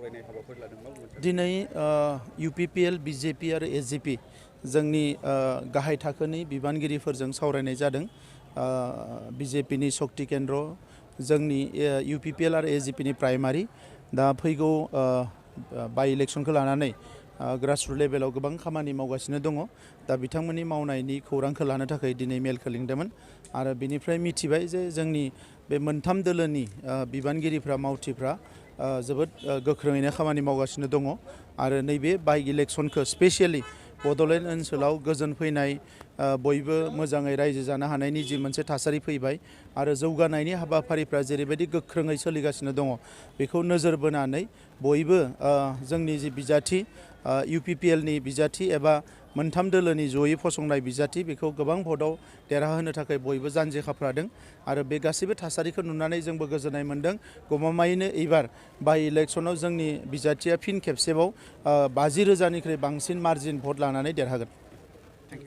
सावरायनाय हाबाफारि लादों मा बुंगोन? दिनै UPPL, BJP आरो SGP जोंनि गाहाय थाखोनि बिबानगिरिफोरजों सावरायनाय जादों। BJPनि शक्ति केन्द्र, जोंनि UPPL आरो SGPनि प्राइमारि। दा फैगौ बाइ इलेक्सनखौ लानानै ग्रासरुट लेभेलाव गोबां खामानि मावगासिनो दङ। दा बिथांमोननि मावनायनि खौरांखौ लानो थाखाय दिनै मेलखौ लिंदोंमोन आरो बिनिफ्राय मिथिबाय जे जोंनि बे मोनथाम दोलोनि बिबानगिरिफ्रा मावथिफ्रा जोबोद गोख्रोङैनो खामानि मावगासिनो दङ आरो नैबे बाइ इलेक्सनखौ स्पेसियेलि बड'लेण्ड ओनसोलाव गोजोन फैनाय, बयबो मोजाङै रायजो जानो हानायनि जि मोनसे थासारि फैबाय आरो जौगानायनि हाबाफारिफ्रा जेरैबायदि गोख्रोङै सोलिगासिनो दङ, बेखौ नोजोर बोनानै बयबो जोंनि जि बिजाथि UPPLनि बिजाथि एबा मोनथाम दोलोनि जयै फसंनाय बिजाथि, बेखौ गोबां भटआव देरहाहोनो थाखाय बयबो जानजि खाफ्रादों आरो बे गासैबो थासारिखौ नुनानै जोंबो गोजोननाय मोन्दों। गमामायैनो एबार बाइ इलेक्सनाव जोंनि बिजाथिया फिन खेबसेबाव 50,000निख्रुइ बांसिन मार्जिन भट लानानै देरहागोन।